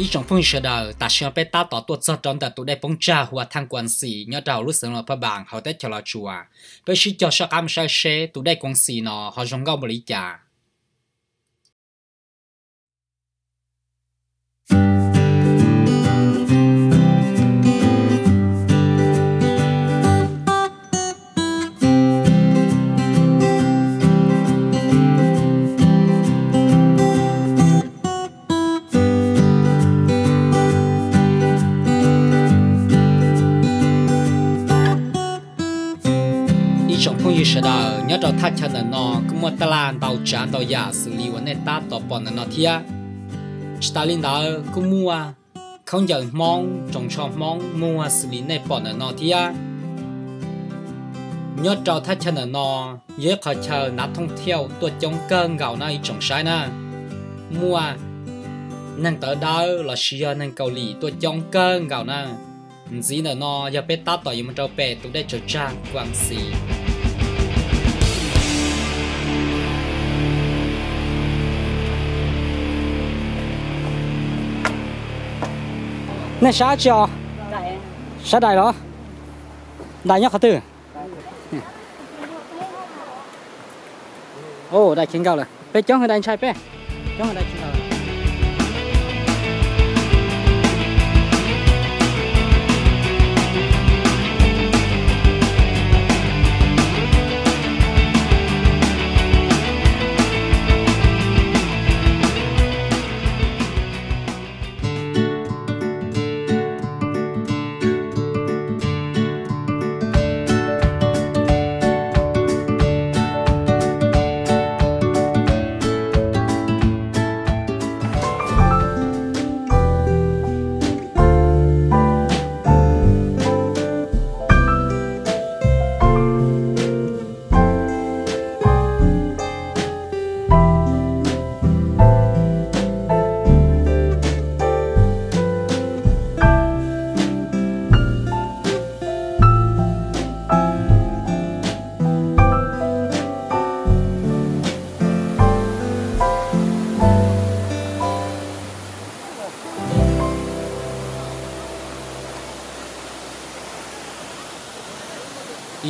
Ib tsoom phooj ywg sawv daws, tam sim no peb tab tom tuaj txog rau ntawm tus dej poob tsag hu ua Tham Kuam Xis nyob rau hauv lub xeev Luas Phaj Npas hauv teb chaws Los Tsuas. Peb sib cog soj qab mus saib seb tus dej Kuam Xis no ho zoo nkauj npaum li cas. Ib tsoom phooj ywg sawv daws, nyob rau thaj chaw ntawm no kuj muaj taj laj ntau tsav ntau yam xws li uas nej tab tom pom ntawm no thiab. Tsis tas li ntawd kuj muaj khaub ncaws Hmoob, tsoos tsho Hmoob muag xws li nej pom ntawm no thiab. Nyob rau thaj chaw ntawm no yog ib qhov chaw nav thooj thiauj tuaj coob kawg nkaus na ib tsoom saib na. Muaj neeg tawv dawb lossis yog neeg Kaus Lim tuaj coob kawg nkaus na. Ntxiv ntawm no yog peb tab tom yuav mus rau pem tus dej tsaws tsag Kuam Xis. Nej saib tsi os? Saib dais los? Dais nyob qhov twg? Dais khiav nkaus lawm. Peb coob heev dais ntshai peb. Coob heev dais khiav nkaus lawm.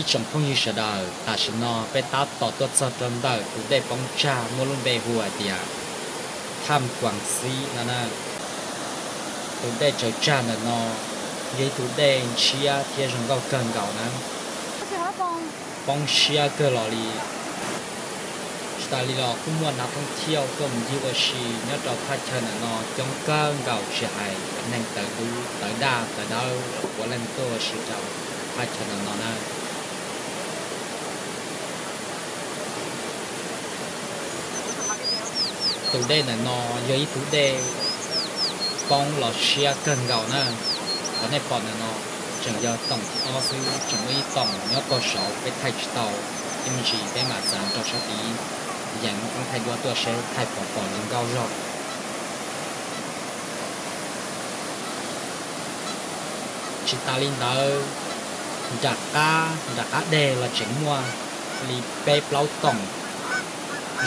Ib tsoom phooj ywg sawv daws, tam sim no peb tab tom tuaj txog rau ntawm tus dej poob tsag muaj lub npe hu hais tias Tham Kuam Xis no na. Tus dej tsaws tsag ntawm no yog ib tug dej ntshiab thiab zoo nkauj kawg nkaus na. Poob siab kawg los li. Tsis tas li los kuj muaj nav thooj thiauj tuaj mus ncig ua si nyob rau thaj chaw ntawm no coob kawg nkaus, tsis hais neeg tawv dub tawv daj tawv dawb puav leej tuaj ua si rau thaj chaw ntawm no na. Tus dej ntawm no yog ib tug dej poob los siab kawg nkaus na. Qhov nej pom ntawm no tseem yog toom thib ob xwb, tseem muaj ib toom nyob puag saud peb thaij tsis tau. Ib me ntsis peb mam txav rau sab tid, yees lub koob thaij duab tuaj seb thaij puas pom zoo nkauj zog. Tsis tas li ntawd, nram qab nram qab deg los tseem muaj li peb plaub toom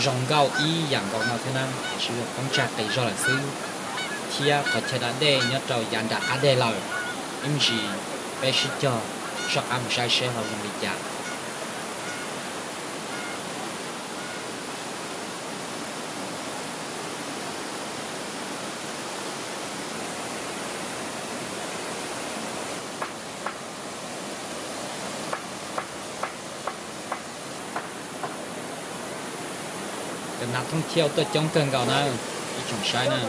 zoo nkauj ib yam nkaus no thiab na, tiam sis yog poob tsag qis zog lawm xwb, thiab qhov chaw da dej nyob rau yav nram qab deg lawm. Ib me ntsis peb sib cog soj qab mus saib seb ho zoo li cas. Cov nav thooj thiauj tuaj coob kawg nkaus na, ib tsoom saib na.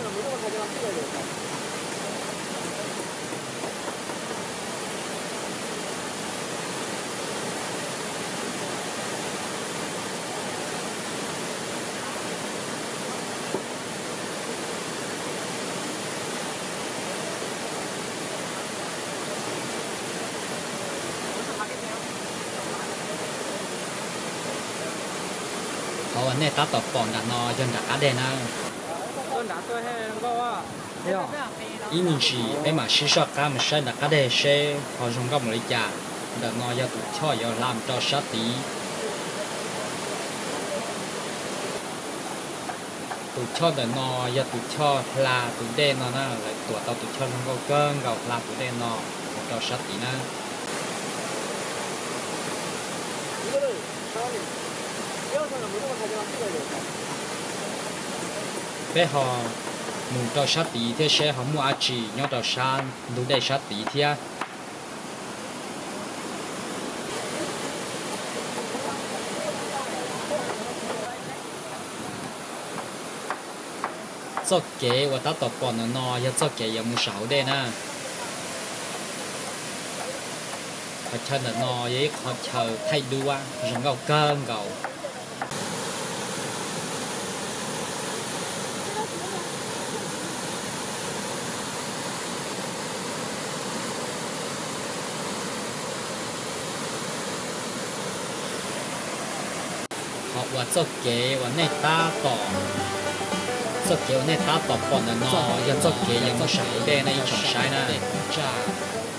Qhov uas nej tab tom pom nram no yog nram qab deg na. Ib me ntsis peb mam sib soj qab mus saib nram qab deg seb ho zoo nkauj mus li cas. Ntawm no yog tus choj yuav hla mus rau sab tid. Tus choj ntawm no yog tus choj hla tus dej no na, lawv tuam tau tus choj zoo nkauj kawg nkaus hla tus dej no mus rau sab tid na. Peb ho mus rau sab tid thiab seb ho muaj dab tsi nyob rau sab ntug dej sab tid thiab. Txoj kev uas tab tom pom ntawm no yog txoj kev yuav mus saum hauv dej na. Qhov chaw ntawm no yog ib qhov chaw thaij duab zoo nkauj kawg nkaus. Qhov uas txoj kev uas nej tab tom, txoj kev uas nej tab tom pom ntawm no yog txoj kev yuav mus saum hauv dej na ib tsoom saib na.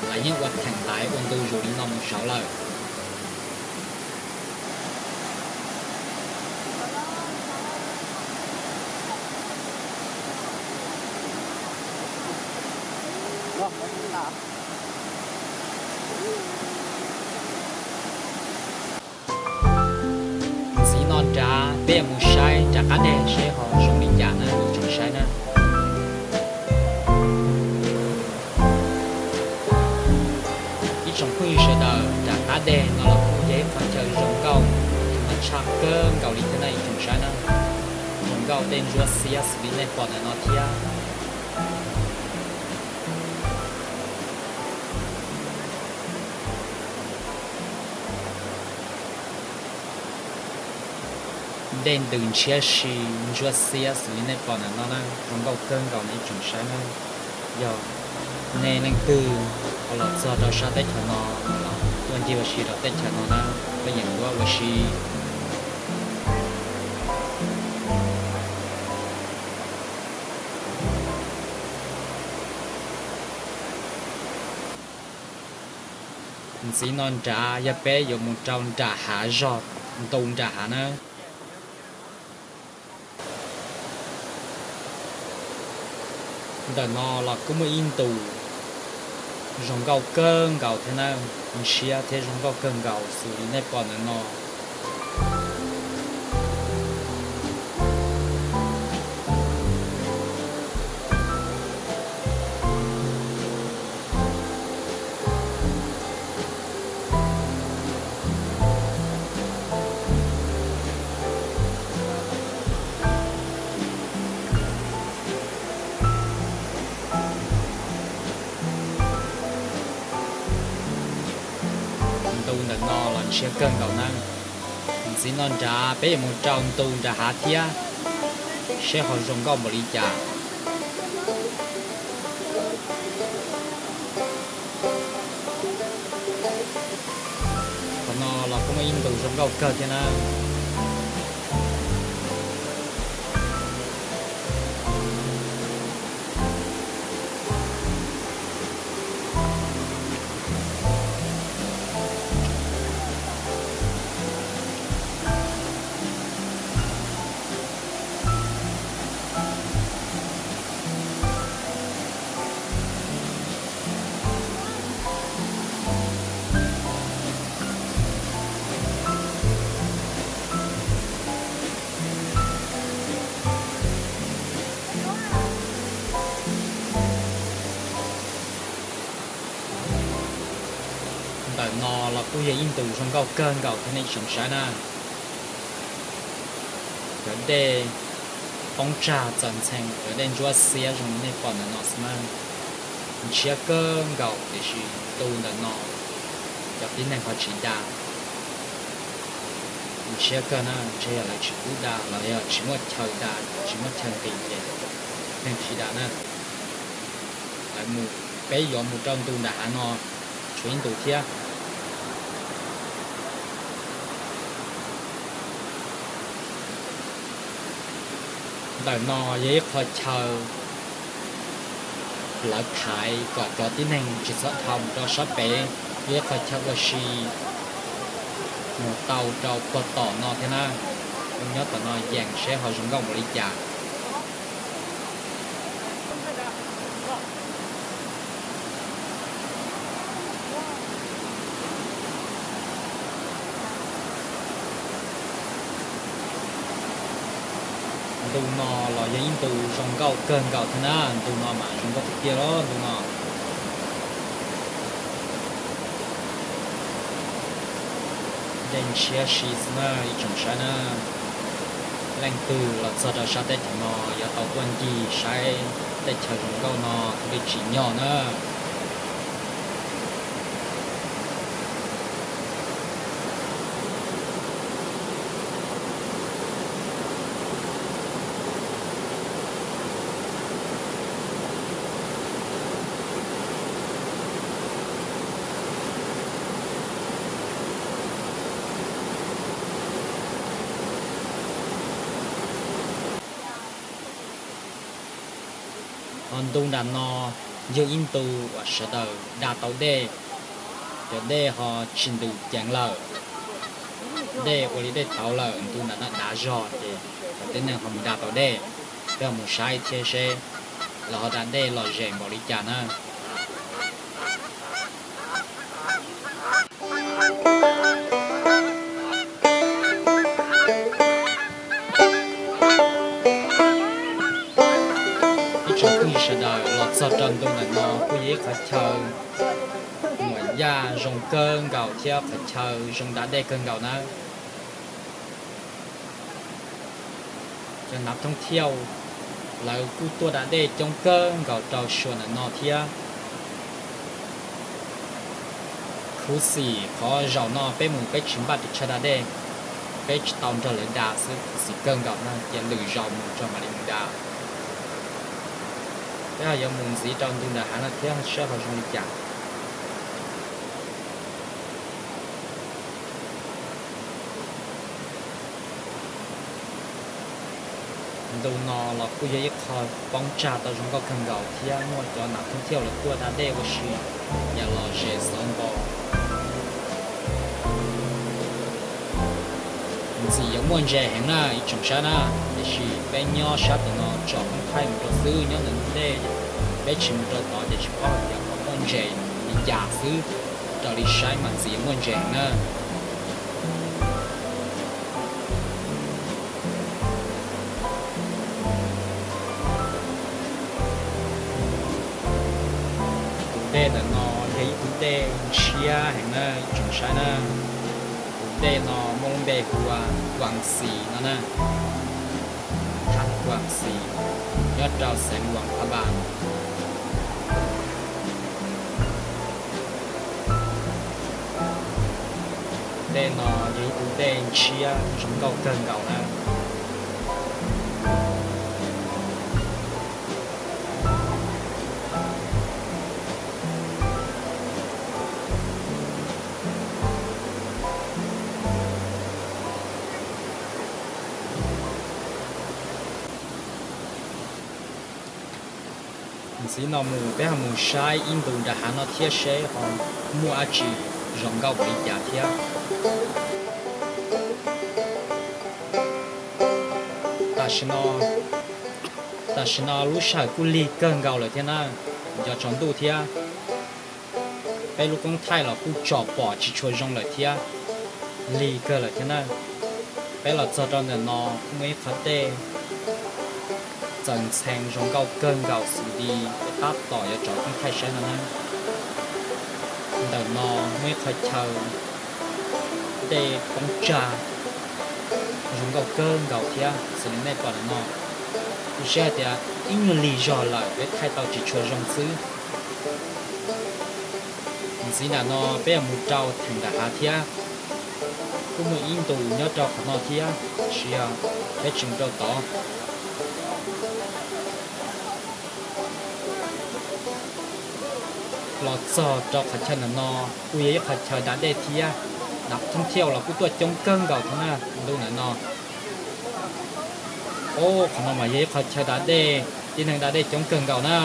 Lawv yeej ua theem ntaiv ua ntu zus li no mus saud lawm. Ntxiv no nrad peb yuav mus saib nram qab deg seb ho zoo li cas na ib tsoom saib na. Ib tsoom phooj ywg sawv daws, nram qab deg no los kuj yog ib qhov chaw zoo nkauj, mas tshaj kawg nkaus li thiab na ib tsoom saib na. Zoo nkauj tej ntsuab xiab xws li nej pom ntawm no thiab. Dej ntws ntshiab si ntsuab xiab xws li nej pom ntawm no na, zoo nkauj kawg nkaus na ib tsoom saib na. Yog nej leej twg ho los txog rau sab teb chaws no, los tuaj ncig ua si rau teb chaws no na, peb yeem yuav ua si. Ntxiv no nrad yog peb yuav mus rau nram hav zog, ntu nram hav na. Ntawm no los kuj muaj ib ntu zoo nkauj kawg nkaus thiab na, ntshiab thiab zoo nkauj kawg nkaus xws li nej pom ntawm no. Ntu ntawm no los ntshiab kawg nkaus na. Ntxiv no nrad peb yuav mus rau ntu nram hav thiab, seb ho zoo nkauj npaum li cas. Qhov no los kuj muaj ib ntu zoo nkauj kawg thiab na. Ntawm no los kuj yog ib ntu zoo nkauj kawg nkaus thiab nej tsoom saib na. Cov dej poob tsag txawm ntxhee, cov dej ntsuab xiab zoo li nej pom ntawm no xwb na. Ntshiab kawg nkaus tiam sis ntu ntawm no cov tib neeg ho tsis da. Ntshiab kawg na, ntshe yog lawv tsis pub da los yog tsis muaj chaw da, tsis muaj chaw nqis ces neeg tsis da na. Lawv mus, peb yuav mus rau ntu nram hav no, tshuav ib ntu thiab. Ntawm no yog ib qho chaw lawv thaiv kom cov tib neeg tsis txhob dhau mus rau sab pem, yog ib qho chaw ua si mus tau rau puag tom no thiab na. Nyob tom no yeem seb ho zoo nkauj npaum li cas. Ntu no los yog ib ntu zoo nkauj kawg nkaus thiab na, ntu no mas zoo nkauj tiag tiag los ntu no. Dej ntshiab si xwb na ib tsoom saib na. Leej twg los txog rau sab teb chaws no yuav tau tuaj ncig saib teb chaws zoo nkauj no thiaj li tsim nyog na. Ho ntu nram no yog ib ntu uas sawv daws da tau dej, cov dej ho tsis ntws ceev lawm, dej ua li dej tauv lawm, ntu nram no dav zog ces cov tib neeg ho mus da tau dej. Peb ho mus saib thiab seb lawv ho da dej lom zem npaum li cas na. Ib tsoom phooj ywg sawv daws, los txog rau ntu ntawm no kuj yog ib qhov chaw muam yaj zoo kawg nkaus thiab qhov chaw zoo da dej kawg nkaus na. Cov nav thooj thiauj lawv kuj tuaj da dej coob kawg nkaus rau suas ntawm no thiab. Khuv xim qhov zaum no peb mus peb tsis npaj ris tsho da dej, peb tsis tau nrog lawv da xwb, khuv xim kawg nkaus no ces lwm zaus mus tso mam li mus da. Peb ho yuav mus ntxiv rau ntu nram hav no thiab saib ho zoo li cas. Ntu no los kuj yog ib qho poob tsag tau zoo nkauj kawg nkaus thiab muaj cov nav thooj thiauj lawv tuaj da dej ua si, yam lom zem xov npo. Ntxim yuav muaj ntses heev na ib tsoom saib na, tiam sis peb nyob sab tom no tso koob thaij mus rau xwb, nyob ntawm ntug dej, peb tsis mus rau tod ces tsis paub hais tias ho muaj ntses li cas xwb. Raws li saib mas ntxim yuav muaj ntses heev na. Tus dej ntawm no yog ib tug dej ntshiab heev na ib tsoom saib na. Tus dej no muaj lub npe hu ua Kuam Xis no na, thab Kuam Xis, nyob rau xeev Luam Pha Npas. Dej no yog ib tug dej ntshiab zoo nkauj kawg nkaus na. Ntxiv no mus peb ho mus saib ib ntu nram hav no thiab seb ho muaj dab tsi zoo nkauj npaum li cas thiab. Tam sim no, tam sim no lub sij hawm kuj lig kawg nkaus lawm thiab na, nco tsaus ntuj thiab. Peb lub koob thaij los kuj tsom pom tsis tshua zoo lawm thiab, lig kawg lawm thiab na. Peb los txog rau ntawm no kuj muaj ib qhov dej txawm ntxhee zoo nkauj kawg nkaus xws li peb tab tom yuav tso koob thaij saib no na. Ntawm no muaj ib qhov chaw dej poob tsag zoo nkauj kawg nkaus thiab xws li nej pom ntawm no. Kuv saib hais tias ib nyuag lig zog lawm peb thaij tau tsis tshua zoo xwb. Ntxiv nram no peb yuav mus rau theem nram hav thiab. Kuj muaj ib ntus nyob rau qhov no thiab, tiam sis yog peb tsis mus rau tod. Los txog rau qhov chaw ntawm no kuj yog ib qhov chaw da dej thiab, nav thooj thiauj los kuj tuaj coob kawg nkaus thiab na ntu ntawm no. Qhov no mas yog ib qhov chaw da dej, tib neeg da dej coob kawg nkaus na.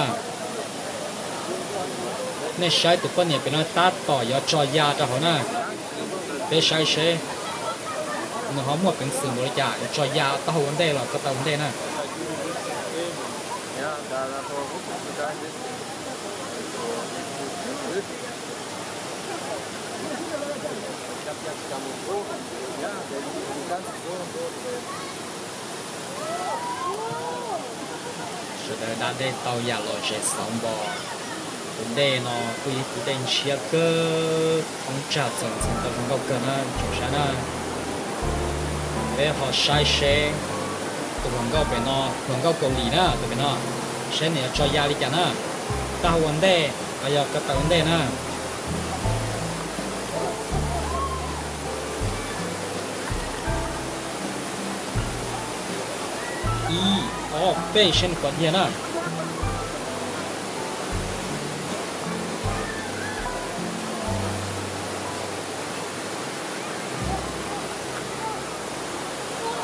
Nej saib tus poj niam pem no tab tom yuav tso ya rau hauv na. Peb saib seb nws ho muaj peev xwm npaum li cas yuav tso ya taub hau ua ntej los ko taw ua ntej na. Sawv daws da dej tau yam lom zem xauv npo. Tus dej no kuj yog ib tus dej ntshiab kawg, thoob tsag txoos ntxhee tau zoo nkauj kawg na tsoom saib na. Peb ho saib seb tus hluas nkauj pem no, hluas nkauj Kaus Lim na, tus pem no, seb nws yuav tso ya li cas na. Taub hau ua ntej los yog ko taw ua ntej na. Ib, ob, peb, seb nws pom dhia na.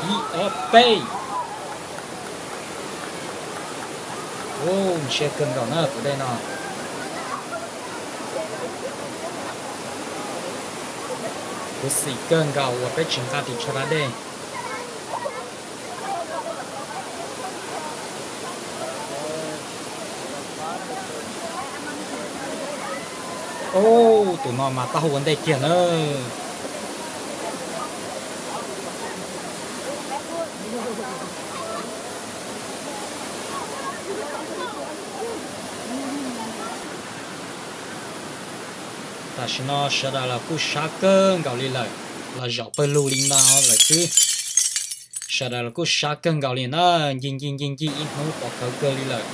Ib, ob, peb. Ua, ntshiab kawg nkaus na tus dej no. Khuv xim kawg nkaus uas peb tsis nqa ris tsho da dej. Ub, tus no mas taub hau ua ntej kiag na. Tam sim no sawv daws los kuj sab kawg nkaus li lawm, los zaum pawg lug li no lawm xwb. Sawv daws los kuj sab kawg nkaus li na, ncig ncig ncig ncig ib hnub pom khawv kawg li lawm.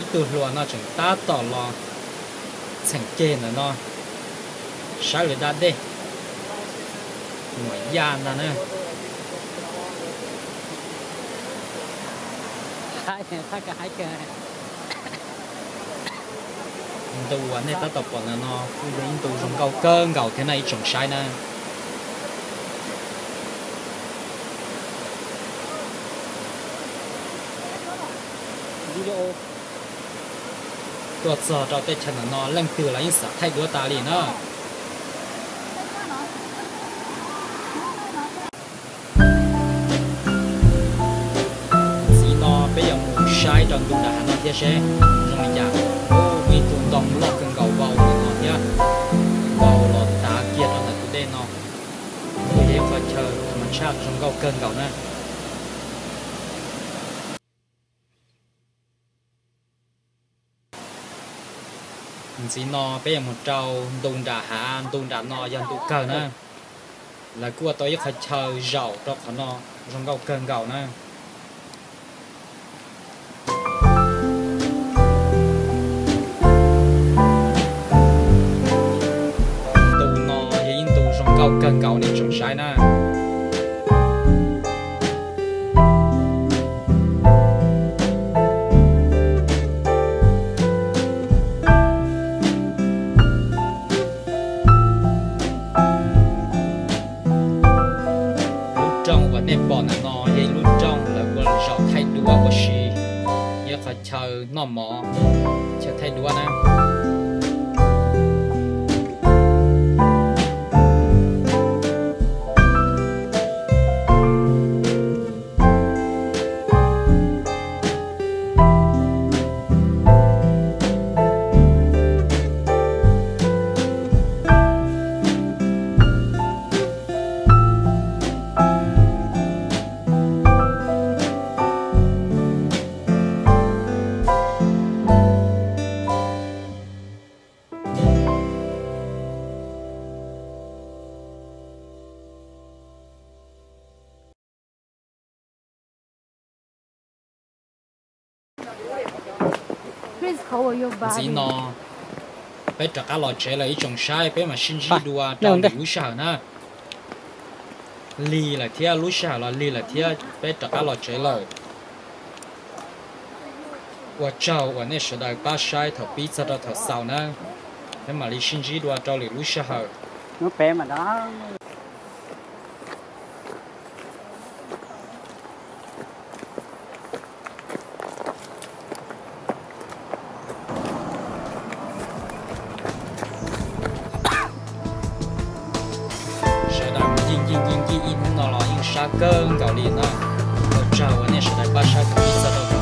Ib tug hluas no tseem tab tom los txheem ceg ntawm no saib lawv da dej. Muam Yaj ntag na. Ntu uas nej tab tom pom ntawm no kuj yog ib ntu zoo nkauj kawg nkaus thiab na ib tsoom saib na. Tuaj txog rau teb chaws ntawm no leej twg los yeej xav thaij duab tas li na. Ntxiv no peb yuav mus saib rau ntu nram hav no thiab seb zoo li cas. Ub, muaj ib tug ntoo loj kawg nkaus vau ntawm no thiab, vau los tav kiag rau ntawm tus dej no. Nws yog ib qhov chaw thas mas tshaj zoo nkauj kawg nkaus na. Ntxiv no peb yuav mus rau ntu nram hav, ntu nram no yog ntu kawg na. Lawv kuj ua tau ib qhov chaw zaum rau qhov no zoo nkauj kawg nkaus na. Ntu no yog ib ntu zoo nkauj kawg nkaus nej tsoom saib na. Lub rooj uas nej pom ntawm no yog ib lub rooj lawv ua zaum thaij duab ua si, yog qhov chaw noj mov, chaw thaij duab na. Ntxiv no peb rov qab los tsev lawm ib tsoom saib, peb mam sib ntsib dua rau lwm lub sij hawm na. Lig lawm thiab, lub sij hawm los lig lawm thiab, peb rov qab los tsev lawm. Ua tsaug uas nej sawv daws pab saib thaum pib txog rau thaum xaus na. Peb mam li sib ntsib dua rau lwm lub sij hawm. Sawv daws ncig ncig ncig ncig ib hnub no los yeej sab kawg nkaus li na. Ua tsaug uas nej sawv daws pab saib thaum pib txog rau